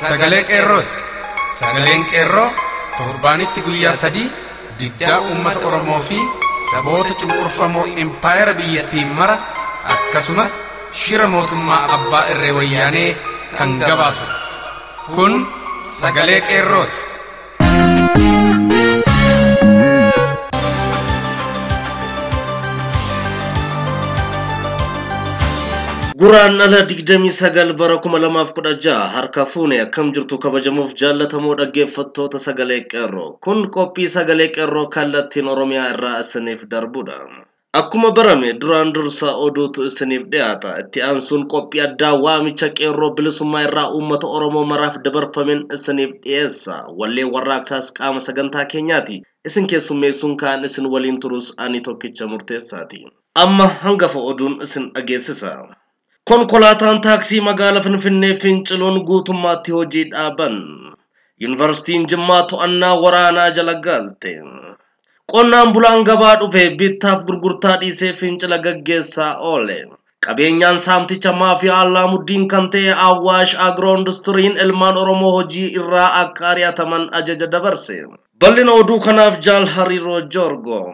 sagalee qeerrooti. Sagaleen qeerroo torbaanitti guyyaa 3 diddaa uummata Oromoo fi saboota cunqurfamoo impaayera biyyattii mara akkasumas shira mootummaa abbaa irree wayyaanee kan gabaasudha. Kun sagalee qeerrooti. Guraan ala 29 bara 2016 harka fuune akkam jirtu kabajamuuf jaallatamoo dhaggeeffattoota sagalee qeerroo. Kun qophii sagalee qeerroo kallattiin Oromiyaa irraa isiniif darbudha. Akkuma barame duraan dursa oduutu isiniif dhiyaata. Itti aansuun qophii addaa waamicha qeerroo bilisummaa irraa uummata Oromoo maraaf dabarfameen isiniif dhiyeessa. Wallee warraaqsaas qaama sagantaa keenyaati. Isin keessummeessuun kaan isin waliin turus ani tokkicha murteessaati. Amma hangafa oduun isin dhageessisa. Konkolaataan taaksii magaalaa Finfinnee finciluun guutummaatti hojii dhaaban. Yuunivarsiitiin Jimmaa to'annaa waraanaa jala galte. Qonnaan bulaan gabaa dhufe bittaaf gurgurtaa dhiisee fincila gaggeessaa oole. Qabeenyaan saamticha maafiyaa Allaamuddin kan ta'e Awwaash Agiroo Industiriin ilmaan Oromoo hojii irraa akka ari'ataman ajaja dabarse. Bal'ina oduu kanaaf Jaal Hariiroo Joorgoo.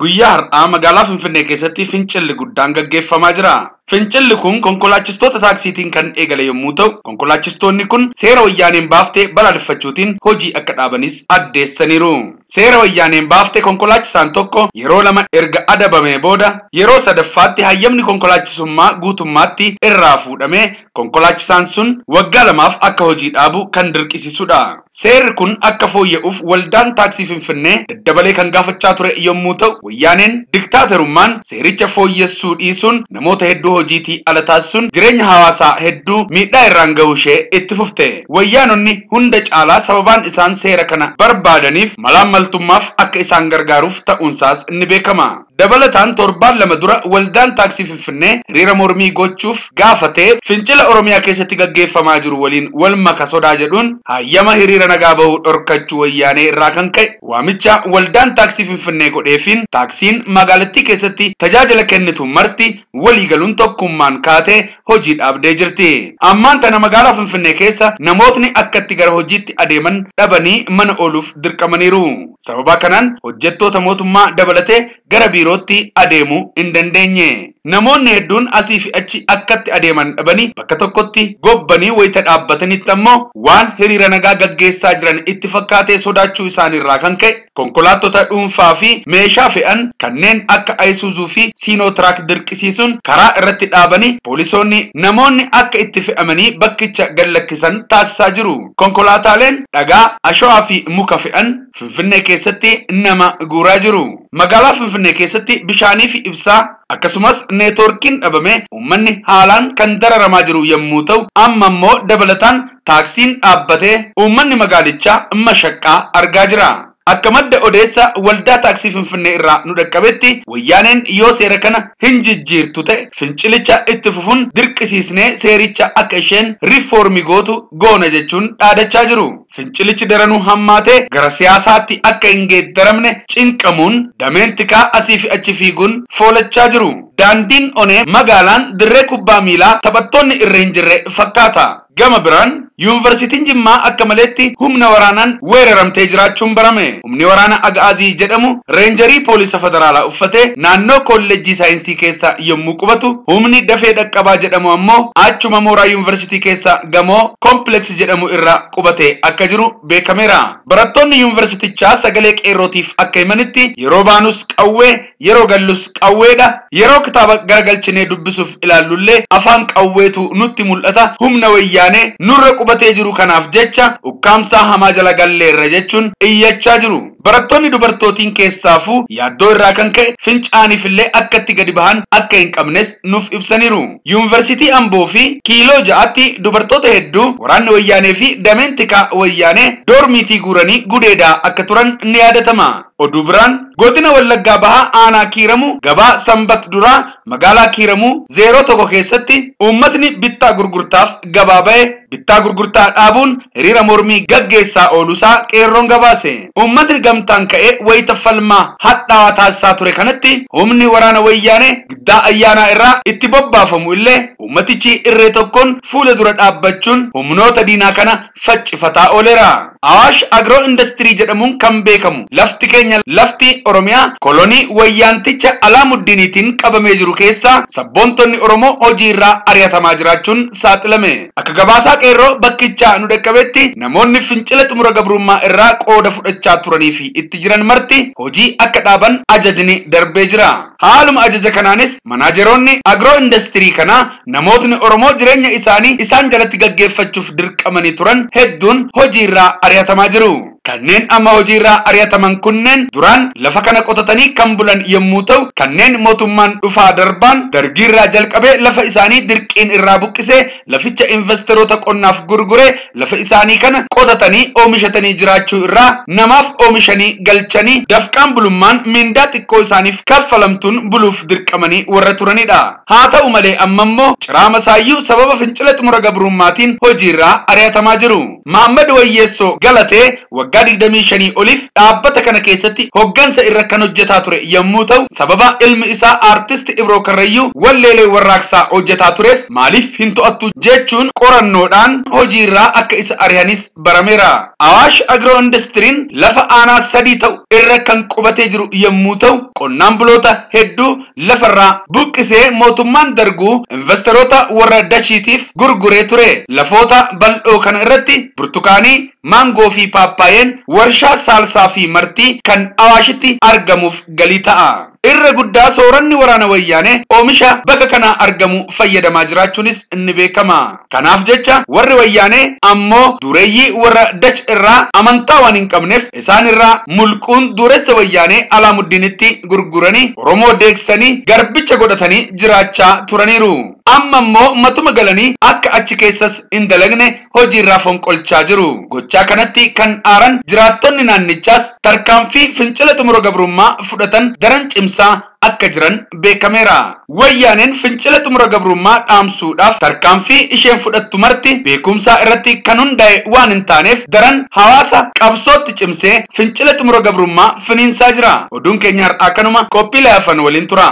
Guyyaa har'aa magaalaa Finfinnee keessatti fincilli guddaan gaggeeffamaa jira. Fincilli kun konkolaachistoota taaksiitiin kan eegale yommuu ta'u, konkolaachistoonni kun seera wayyaaneen baaftee balaaleffachuutiin hojii akka dhaabanis addeessaniiru. Seera wayyaaneen baaftee konkolaachisaan tokko yeroo 2 erga adabamee booda yeroo sadaffaatti hayyamni konkolaachisummaa guutummaatti irraa fuudhamee konkolaachisaan sun waggaa 2 akka hojii dhaabu kan dirqisiisudha. Seerri kun akka fooyya'uuf waldaan taaksii Finfinnee daddabalee kan gaafachaa ture yommuu ta'u, wayyaaneen diktaaterummaan seericha fooyyessuu dhiisuun namoota hedduu hojiitii ala taasisuun jireenya hawaasaa hedduu miidhaa irraan gahuu ishee itti fufte. Wayyaanonni hunda caalaa sababaan isaan seera kana barbaadaniif malaammaltummaaf akka isaan gargaaruuf ta'uunsaas ni beekama. Dabalataan torbaan 2 dura waldaan taaksii Finfinnee hiriira mormii gochuuf gaafatee fincila Oromiyaa keessatti gaggeeffamaa jiru waliin wal maka sodaa jedhuun hayyama hiriira nagaa bahuu dhorkachuu wayyaanee irraa kan ka'e waamicha waldaan taaksii Finfinnee godheefiin taaksiin magaalattii keessatti tajaajila kennitu marti waliigaluun tokkummaan kaatee hojii dhaabdee jirti. Ammaan tana magaalaa Finfinnee keessa namootni akkatti gara hojiitti adeeman dhabanii mana ooluuf dirqamaniiru. Sababa kanaan hojjettoota mootummaa dabalatee gara biirootti adeemuu hin dandeenye. Namoonni hedduun asii fi achi akkatti adeeman dhabanii bakka tokkotti gobbanii wayita dhaabbatanitti ammoo waan hiriira nagaa gaggeessaa jiran itti fakkaatee sodaachuu isaaniirraa kan ka'e konkolaattota dhuunfaa fi meeshaa fe'an kanneen akka Ayisuuzuu fi Siinootiraak dirqisiisuun karaa irratti dhaabanii poolisoonni namoonni akka itti fe'amanii bakkicha gad lakkisan taasisaa jiru. Konkolaataaleen dhagaa, ashawaa fi muka fe'an Finfinnee keessatti nama guuraa jiru. Magaalaa Finfinnee keessatti bishaanii fi ibsaa akkasumas neetwoorkiin dhabame uummanni haalaan kan dararamaa jiru yommuu ta'u, amma immoo dabalataan taaksiin dhaabbatee uummanni magaalichaa mashaqqaa argaa jira. Akka madda odeessa waldaa taaksii Finfinnee irraa nu dhaqqabetti wayyaaneen yoo seera kana hin jijjiirtu ta'e fincilicha itti fufuun dirqisiisnee seericha akka isheen riifoormii gootu goona jechuun dhaadachaa jiru. Fincilichi daranuu hammaatee gara siyaasaatti akka hin geeddaramne cinqamuun dameen tikaa asii fi achi fiiguun foolachaa jiru. Daandiin onee magaalaan dirree kubbaa miilaa taphattoonni irra hin jirre fakkaata. Gama biraan Yuunivarsiitiin Jimmaa akka maleetti humna waraanaan weeraramtee jiraachuun barame. Humni waraana Aga'aazii jedhamu reenjarii poolisa federaalaa uffatee naannoo kolleejjii saayinsii keessa yommuu qubatu, humni dafee dhaqqabaa jedhamu ammoo achuma mooraa yuunivarsiitii keessa gamoo kompleksii jedhamu irra qubatee akka jiru beekameera. Barattoonni yuunivarsiitichaa sagalee qeerrootiif akka himanitti yeroo baanus qawwee, yeroo gallus qawweedha, yeroo kitaaba garagalchinee dubbisuuf ilaallullee afaan qawweetu nutti mul'ata, humna wayyaanee nurra qubatee jiru kanaaf jecha ukkaamsaa hamaa jala galleerra jechuun iyyachaa jiru. Barattoonni dubartootiin keessaafuu yaaddoo irraa kan ka'e fincaaniifillee akkatti gadi bahan akka hin qabnes nuuf ibsaniiru. Yuunivarsiitii Amboo fi Kiiloo 6tti dubartoota hedduu waraanni wayyaanee fi dameen tikaa wayyaanee doormiitii guuranii gudeedaa akka turan ni yaadatama. Oduu biraan godina Wallaggaa Bahaa aanaa Kiiramuu gabaa Sanbat duraa magaalaa Kiiramuu 01 keessatti uummatni bittaa gurgurtaaf gabaa ba'e Bittaa gurgurtaa dhaabuun hiriira mormii gaggeessaa ooluusaa qeerroon gabaase. Uummatni gamtaan ka'ee wayita falmaa hadhaawaa taasisaa ture kanatti humni waraana wayyaanee giddaa ayyaanaa irraa itti bobbaafamu illee uummatichi irree tokkoon fuula dura dhaabbachuun humnoota diinaa kana faccifataa ooleera. Awaash Agro Industry jedhamuun kan beekamu lafti keenya lafti Oromiyaa kolonii wayyaanticha Alaamuddiniitiin qabamee jiru keessaa sabboontonni Oromoo hojii irraa ari'atamaa jiraachuun saaxilame. Akka gabaasaa qeerroo bakkichaa nu dhaqqabetti namoonni fincila xumura gabrummaa irraa qooda fudhachaa turanii fi itti jiran marti hojii akka dhaaban ajajni darbee jira. Haaluma ajaja kanaanis manaajeroonni Agro Industry kanaa namootni Oromoo jireenya isaanii isaan jalatti gaggeeffachuuf dirqamanii turan hedduun hojii irraa ari'atamaa jiru. Kanneen amma hojii irraa ari'ataman kunneen duraan lafa kana qotatanii kan bulan yommuu ta'u, kanneen mootummaan dhufaa darbaan dargii irraa jalqabee lafa isaanii dirqiin irraa buqqisee laficha investeroota qonnaaf gurguree lafa isaanii kana qotatanii oomishatanii jiraachuu irraa namaaf oomishanii galchanii dafqaan bulummaan mindaa xiqqoo isaaniif kaffalamtuun buluuf dirqamanii warra turanidha. Haa ta'u malee amma immoo ciraa masaayyuu sababa fincila xumura gabrummaatiin hojii irraa ari'atamaa jiru. Mahammad Wayyeessoo Galatee waggaa 25 oliif dhaabbata kana keessatti hoggansa irra kan hojjetaa ture yommuu ta'u, sababa ilmi isaa aartist Ibroo Karrayyuu walleelee warraaqsaa hojjetaa tureef maaliif hin to'attu jechuun qorannoodhaan hojii irraa akka isa ari'anis barameera. Awaash Agro Industriin lafa aanaa 3 ta'u irra kan qubatee jiru yommuu ta'u, qonnaan buloota hedduu lafarraa buqqisee mootummaan darguu investeroota warra dashiitiif gurguree ture. Lafoota bal'oo kana irratti burtukaanii, maangoo fi paappaayeen warshaa saalsaa fi martii kan Awaashitti argamuuf galii ta'a. Irra guddaa sooranni waraana wayyaanee oomisha bakka kanaa argamu fayyadamaa jiraachuunis ni beekama. Kanaaf jecha warri wayyaanee ammoo dureeyyii warra Dach irraa amantaa waan hin qabneef isaan irraa mulquun dureessa wayyaanee Alaamuddinitti gurguranii Oromoo deeksanii garbicha godhatanii jiraachaa turaniiru. Amma immoo matuma galanii akka achi keessas hin dalagne hojii irraa fonqolchaa jiru. Gochaa kanatti kan aaran jiraattonni naannichaas tarkaanfii fincila xumura gabrummaa fudhatan daran cimsaa akka jiran beekameera. Wayyaaneen fincila xumura gabrummaa dhaamsuudhaaf tarkaanfii isheen fudhattu marti beekumsaa irratti kan hundaa'e waan hin taaneef daran hawaasa qabsootti cimsee fincila xumura gabrummaa finiinsaa jira. Oduun keenya har'aa kanuma qophii laafan waliin tura.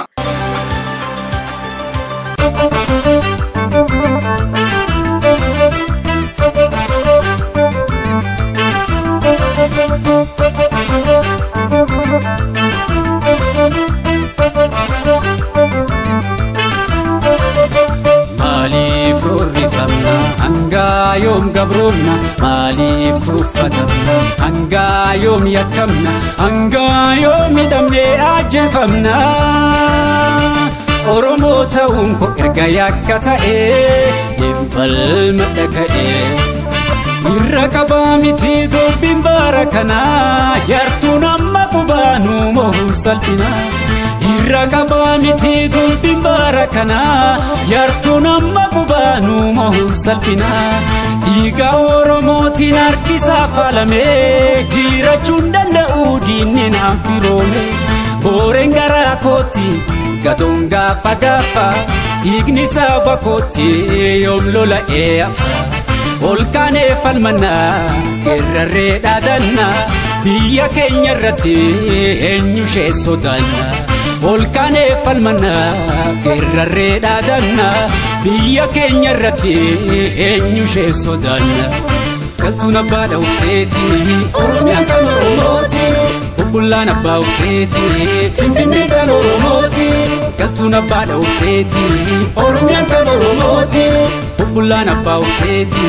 Maaliif rurrifamna hangaa yoom gabroomna? Maaliif tuffatamna hangaa yoom yakkamna? Hangaa yoom hidhamnee ajjeefamna? Oromoo ta'uun koo erga yakka ta'ee deemfalma dhaga'ee. Irra qabaa miti dubbiin bara kanaa yartuun amma qubaanuu mohuun salphina. Irra qabaa miti dubbiin bara kanaa yartuun amma qubaanuu mohuun salphina. Dhiiga Oromootiin harkisaa faalamee jiraachuun danda'u diinni naan firoome. Booreen garaa kootti gatoon gaafa gaafa dhiigni saba kootti yoom lola'ee hafa. Olkaanee falmannaa geerrarree dhaadannaa biyya keenya irratti eenyu ishee sodaanna. Olkaanee falmannaa geerrarree dhaadannaa biyya keenya irratti eenyu ishee sodaanna. Galtuun abbaa dha'ubseeti Oromiyaan kan Oromooti. Bubbullaan abbaa obseeti Finfinneen kan Oromooti. Galtuun abbaa dha'ubseeti Oromiyaan kan Oromooti. Bubbullaan abbaa obseeti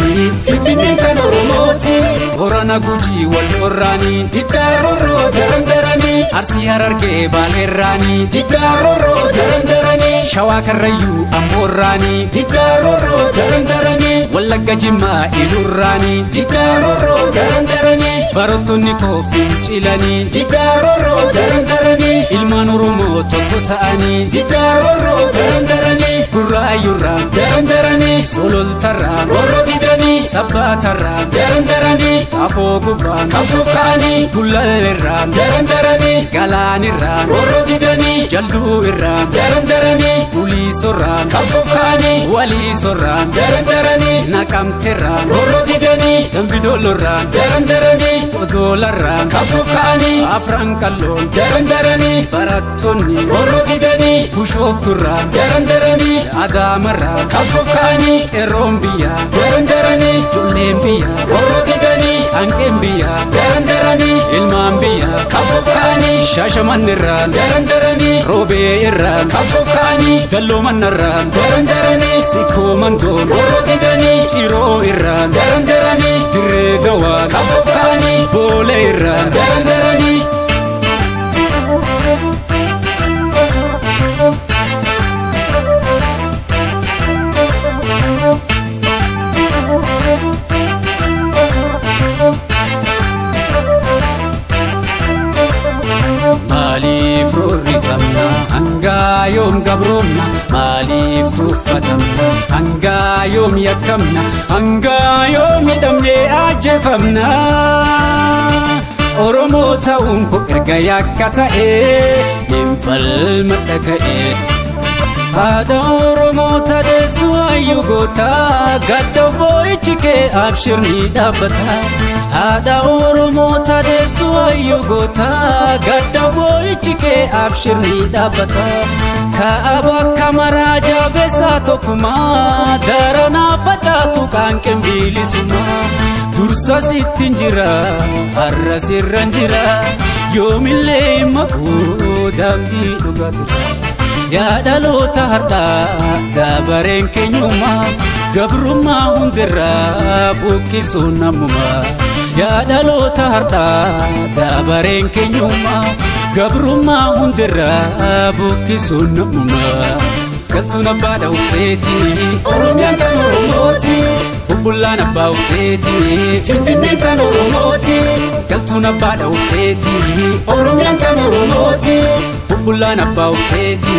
Finfinneen kan Oromooti. Horana Gujii wal horraanii Diddaarorroo darandaranii Arsii Harargee Baaleerraanii Diddaarorroo darandaranii Shawaa Karrayyuu Amboorraanii Diddaarorroo darandaranii Wallagga Jimmaa Ilurraanii Diddaarorroo darandaranii Barattoonni koo fincilanii Diddaarorroo darandaranii Ilmaan Oromoo tokko ta'anii Diddaarorroo darandaranii Gurraayyurraa darandaranii Sololtarraa roorroo didanii Sabbaatarraa darandaranii Afoo gubbaa qabsuuf ka'anii Gullalleerraa darandaranii Galaanirraa roorroo didanii Jalduu'irraa darandaranii Uliisorraa qabsuuf ka'anii Waliisorraa darandaranii Naqam Naqamteerraa roorroo didanii Dambi Dollorraa daran daranii Odolarraa qabsoof ka'anii Afran Qalloon daran daranii Barattoonni roorroo didanii Bushoofturraa daran daranii Adaamarraa qabsoof ka'anii Qeerroon biyyaa daran daranii Ijoolleen biyyaa roorroo didanii Hanqeen biyyaa daran daranii Ilmaan biyyaa qabsoof ka'anii Shaashamannirraa daran daranii Roobee irraa qabsoof ka'anii Dalloomanarraa daran daranii Sikkoo Mandoon roorroo didanii Ciroo irraa daran daranii Dirree Dawaa qabsoof ka'anii Boolee irraa daran daranii. Maaliif roorrifamna hangaa yoom gabroomna maaliif tuffatamna hangaa yoom yakkamna hangaa yoom hidhamnee ajjeefamna Oromoo ta'uun koo erga yakka ta'ee hin falmadha ka'ee. Haadha Oromoo tadeessu hayyuu goota gadda boo'ichi kee abshir ni dhaabbata. Haadha Oromoo tadeessu hayyuu goota gadda boo'ichi kee abshir ni dhaabbata. Kaaba akka maraa jabeessaa tokkummaa daranaa facaatu qaanqeen bilisummaa. Dursa sittiin jira har'a sirran jira yoomillee hin maquu daandii dhugaatira. Yaa dhaloota har'aa dabareen keenyummaa gabrummaa hundirraa buqqisuun namummaa. Yaa dhaloota har'aa dabareen keenyummaa gabrummaa hundirraa buqqisuun namummaa. Galtuun abbaa dha'uufseeti Oromiyaan tan Oromooti. Bubbullaan abbaa ufseeti Finfinneen tan Oromooti. Galtuun abbaa dha'uufseeti Oromiyaan tan Oromooti. Bubbullaan abbaa ufseeti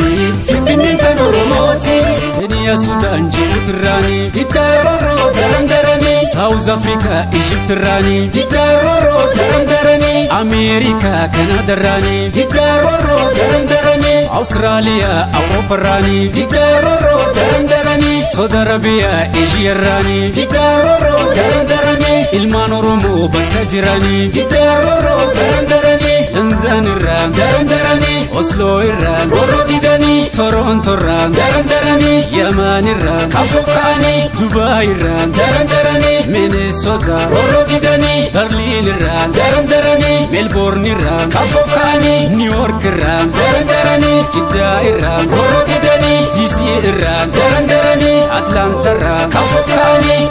Finfinneen tan Oromooti. Keniyaa Sudaan Jibuutirraanii Diddaaroroo daran daranii Saawuz Afrikaa Ijiptirraanii Diddaaroroo daran daranii Ameerikaa Kanaadarraanii Diddaaroroo daran daranii Awustiraaliyaa Awuroopparraanii Diddaaroroo daran daranii Saudi Arabiyaa Eeshiyaarraanii Diddaaroroo daran daranii Ilmaan Oromoo bakka jiranii Diddaaroroo daran daranii London irraa daran daranii Osloo irraa roorroo didanii Toronto irraa daran daranii Yaman irraa qabsoof ka'anii Dubaay irraa daran daranii Minnesota roorroo didanii Berliin irraa daran daranii Melbourne irraa qabsoof ka'anii New York irraa daran daranii Jiddaa irraa roorroo didanii DC irraa daran daranii Atlanta irraa qabsoof ka'anii.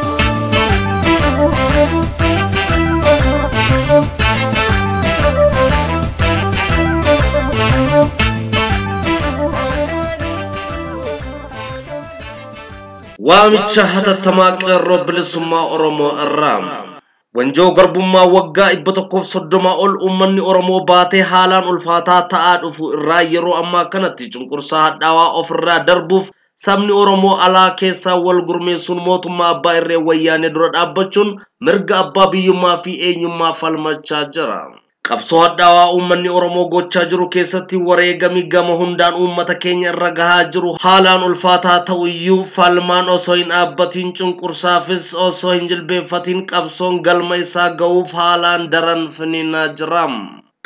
Waamicha hatattamaa qeerroo bilisummaa Oromoo irraa. Wanjoo garbummaa waggaa 130 ol uummanni Oromoo baatee haalaan ulfaataa ta'aa dhufu irraa yeroo ammaa kanatti cunqursaa hadhaawaa ofirraa darbuuf sabni Oromoo alaa keessaa wal gurmeessuun mootummaa abbaa irree wayyaanee dura dhaabbachuun mirga abbaa biyyummaa fi eenyummaa falmachaa jira. Qabsoo hadhaawaa uummanni Oromoo gochaa jiru keessatti wareegami gama hundaan uummata keenya irra gahaa jiru haalaan ulfaataa ta'u iyyuu falmaan osoo hin dhaabbatiin cunqursaafis osoo hin jilbeeffatiin qabsoon galma isaa ga'uuf haalaan daran finiinaa jira.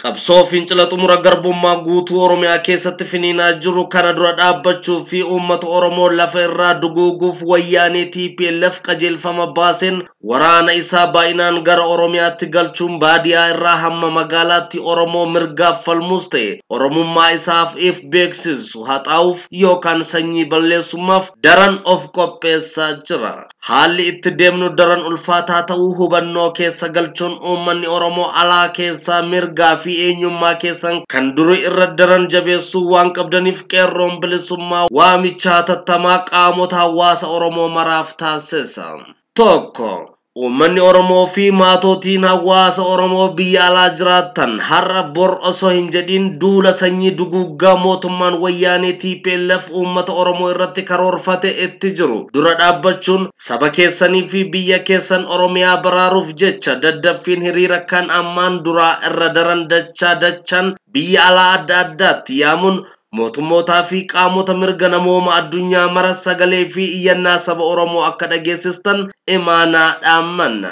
Qabsoo fincila xumura garbummaa guutuu Oromiyaa keessatti finiinaa jiru kana dura dhaabbachuu fi uummata Oromoo lafa irraa duguuguuf wayyaanee TPLF qajeelfama baaseen waraana isaa baay'inaan gara Oromiyaatti galchuun baadiyaa irraa hamma magaalaatti Oromoo mirgaaf falmus ta'e Oromummaa isaaf if beeksisu haxaa'uuf yookaan sanyii balleessummaaf daran of qopheessaa jira. Haalli itti deemnu daran ulfaataa ta'uu hubannoo keessa galchuun uummanni Oromoo alaa keessaa mirgaa fi eenyummaa keessan kan durii irra daran jabeessuu waan qabdaniif qeerroon bilisummaa waamicha hatattamaa qaamota hawaasa Oromoo maraaf taasisa. 1. Uummanni Oromoo fi maatootiin hawaasa Oromoo biyya alaa jiraatan har'a bor osoo hin jedhin duula sanyii duguuggaa mootummaan wayyaanee TPLF uummata Oromoo irratti karoorfate itti jiru dura dhaabbachuun saba keessanii fi biyya keessan Oromiyaa baraaruuf jecha daddaffiin hiriira kan ammaan duraa irra daran dachaa dachaan biyya alaa adda addaatti yaamuun Mootummootaa fi qaamota mirga namooma addunyaa mara sagalee fi iyyannaa saba Oromoo akka dhageessistan imaanaa dhaammanna.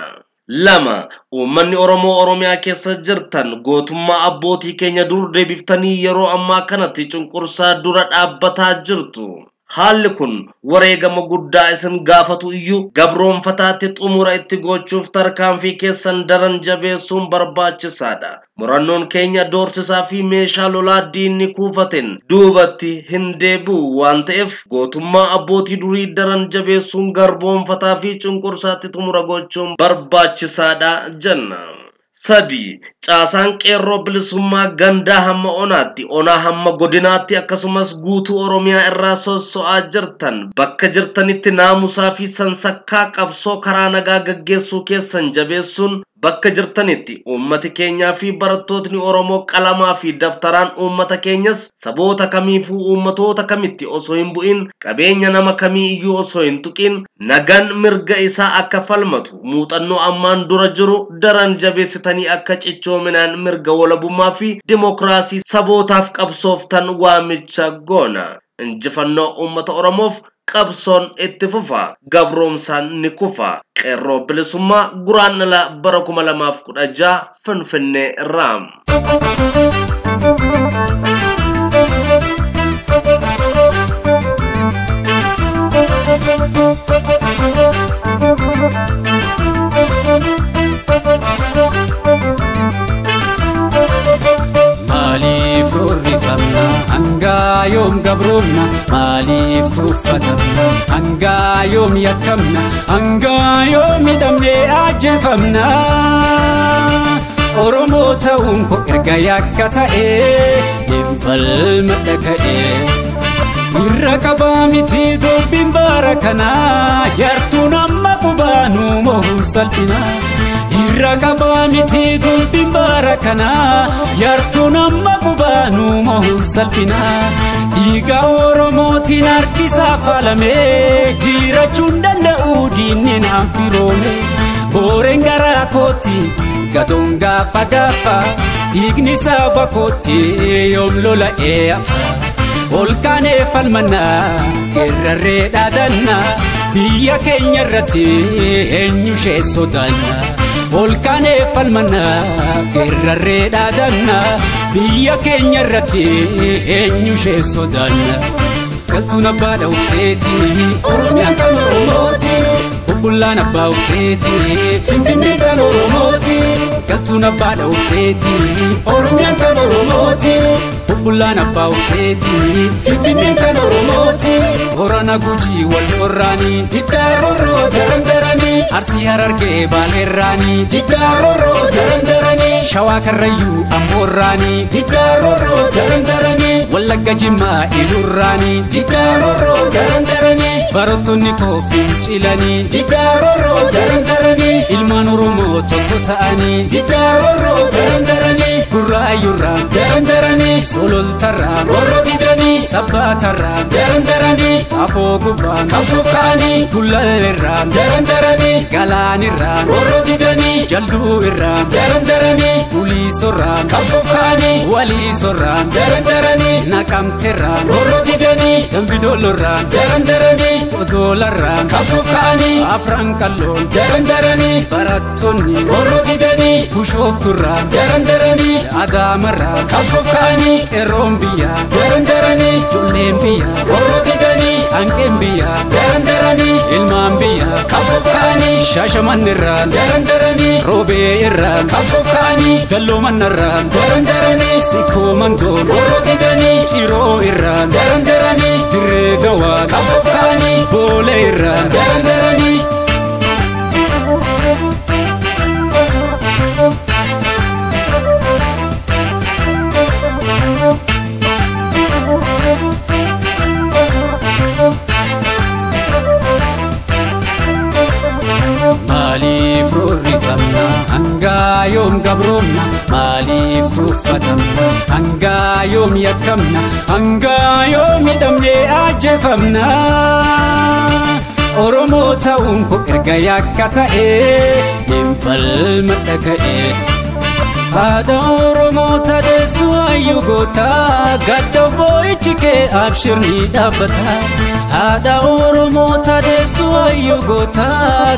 2. Uummanni Oromoo Oromiyaa keessa jirtan gootummaa abbootii keenya dur deebiftanii yeroo ammaa kanatti cunqursaa dura dhaabbataa jirtu. Haalli kun wareegama guddaa isin gaafatu iyyuu gabroonfataatti xumura itti gochuuf tarkaanfii keessan daran jabeessuun barbaachisaadha. Murannoon keenya doorsisaa fi meeshaa lolaa diinni kuufateen duubatti hin deebi'u waan ta'eef gootummaa abbootii durii daran jabeessuun garboonfataa fi cunqursaatti xumura gochuun barbaachisaadha jenna. 3. Caasaan qeerroo bilisummaa gandaa hamma onaatti, onaa hamma godinaatti akkasumas guutuu Oromiyaa irraa sosso'aa jirtan bakka jirtanitti naamusaa fi sansakkaa qabsoo karaa nagaa gaggeessuu keessan jabeessuun bakka jirtanitti uummati keenyaa fi barattootni Oromoo qalamaa fi dabtaraan uummata keenyas saboota kamiifuu uummatoota kamitti osoo hin bu'in qabeenya nama kamii iyyuu osoo hin tuqin nagaan mirga isaa akka falmatu muuxannoo ammaan dura jiru daran jabeessitanii akka cichoominaan mirga walabummaa fi dimookiraasii sabootaaf qabsooftan waamicha goona. Injifannoo uummata Oromoof qabsoon itti fufa, gabroomsaan ni kufa. Qeerroo bilisummaa Guraandhala bara 2016 Finfinnee irraa. Maaliif rurrifamna hangaa yoom gabroomna? Maaliif tuffatamna hangaa yoom yakkamna? Hangaa yoom hidhamnee ajjeefamna? Oromoo ta'uun koo erga yakka ta'ee deemfalmadha ka'ee. Irra qabaa miti dubbiin bara kanaa yartuun amma qubaanuu mohuun salphina. Irra qabaa miti dubbiin bara kanaa yartuun amma qubaanuu mohuun salphina. Dhiiga Oromootiin harkisaa faalamee jiraachuun danda'u diinni naan firoome. Booreen garaa kootti gadoon gaafa gaafa dhiigni saba kootti yoom lola'ee hafa. Olkaanee falmannaa geerrarree dhaadannaa biyya keenya irratti eenyu ishee sodaanna. Olkaanee falmannaa geerrarree dhaadannaa biyya keenya irratti eenyu ishee sodaanna. Galtuun abbaa dhawseeti Oromiyaan kan Oromooti. Bubbullaan abbaa obseeti Finfinneen kan Oromooti. Galtuun abbaa dhawseeti Oromiyaan kan Oromooti. Bubbullaan abbaa obseeti Finfinneen kan Oromooti. Horana Gujii wal horraanii Diddaarorroo darandaranii Arsii Harargee Baaleerraanii Diddaarorroo darandaranii Shawaa Karrayyuu Amboorraanii Diddaarorroo darandaranii Wallagga Jimmaa Ilurraanii Diddaarorroo darandaranii Barattoonni koo fincilanii Diddaarorroo darandaranii Ilmaan Oromoo tokko ta'anii Diddaarorroo darandaranii Gurraayyurraa darandaranii Sololtarraa roorroo didanii Sabbaatarraa darandaranii Afoo gubbaa qabsoof ka'anii Gullalleerraa darandaranii Galaanirraa roorroo didanii Jalduu irraa darandaranii Guliisorraa qabsoof ka'anii Waliisorraa darandaranii Naqamteerraa roorroo didanii Dambidoolorraa darandaranii Odolarraa qabsoof ka'anii Afran qalloon darandaranii Barattoonni roorroo didanii Bushoofturraa darandaranii Adaamarraa qabsoof ka'anii Qeerroon biyyaa darandaranii Ijoolleen biyyaa roorroo didanii Hanqeen biyyaa darandaranii Ilmaan biyyaa qabsoof ka'anii Shaashamannirraa darandaranii Roobee irraa qabsoof ka'anii Galloomannarraa darandaranii Sikkoo mandoon roorroo didanii Ciroo irraa darandaranii Dirree dawaa qabsoof ka'anii Boolee irraa darandaranii. Maaliif rurrifamna hangaa yoom gabroomna? Maaliif tuffatamna hangaa yoom yakkamna? Hangaa yoom hidhamnee ajjeefamna? Oromoo ta'uun koo erga yakka ta'ee deemfalmadha ka'ee. Haadha Oromoo tadeessu hayyuu goota gadda boo'ichi kee abshir ni dhaabbata. Haadha Oromoo tadeessu hayyuu goota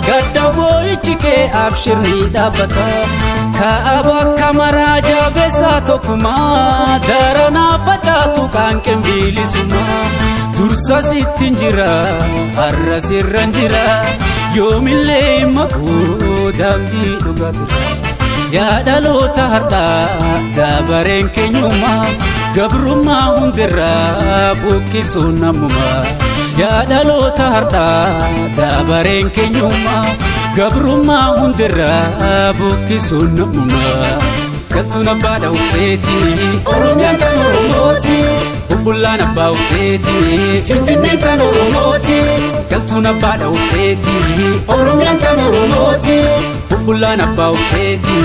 gadda boo'ichi kee abshir ni dhaabbata. Kaaba kamaraa jabeessaa tokkummaa daranaa facaatu qaanqeen bilisummaa. Dursa sittiin jira har'a sirran jira yoomillee maquu daandii dhugaatira. Yaa dhaloota har'aa dabareen keenyummaa gabrummaa hundirraa buqqisuun namummaa. Yaa dhaloota har'aa dabareen keenyummaa gabrummaa hundirraa buqqisuun namummaa. Galtuun abbaa dhawseeti Oromiyaan tan Oromooti. Bubbullaan abbaa ufseeti Finfinneen tan Oromooti. Galtuun abbaa dhawseeti Oromiyaan tan Oromooti. Bubbullaan abbaa ufseeti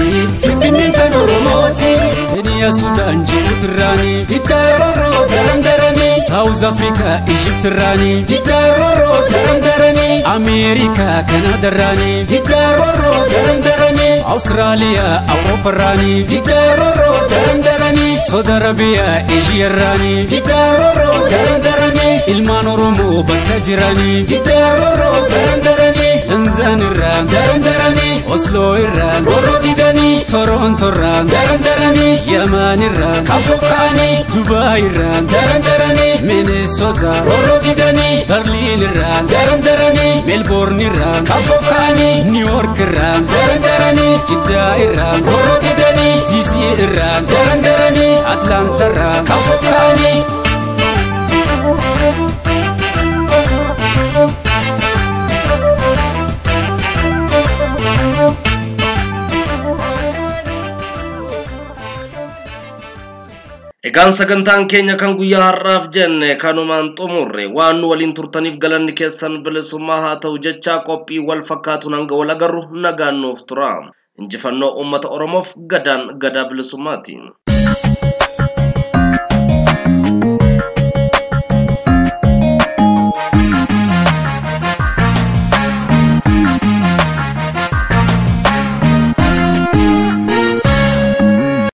Finfinneen tan Oromooti. Keniyaa Sudaan Jibuutirraani Diddaaroroo darandaranii Saawuz Afrikaa Ijiptirraani Diddaaroroo darandaranii Ameerikaa Kanaadarraani Diddaaroroo darandaranii Awustiraaliyaa Awuroopparraani Diddaaroroo darandaranii Saudi Arabiyaa Eeshiyaarraani Diddaaroroo darandaranii Ilmaan Oromoo bakka jiranii Diddaaroroo darandaranii London irraa darandaranii Osloo irraa roorroo didanii Toronto irraa darandaranii Yaman irraa qabsoof ka'anii Dubaay irraa darandaranii Minnesota roorroo didanii Berliin irraa darandaranii Melbourne irraa qabsoof ka'anii New York irraa darandaranii Jiddaa irraa roorroo didanii DC irraa darandaranii Atlanta irraa qabsoof ka'anii. Egaan sagantaan keenya kan guyyaa har'aaf jenne kanumaan xumurre waan nu waliin turtaniif galanni keessan bilisummaa haa ta'u jechaa qophii wal fakkaatuun hanga wal agarru nagaan nuuf tura. Injifannoo uummata Oromoof gadaan gadaa bilisummaati.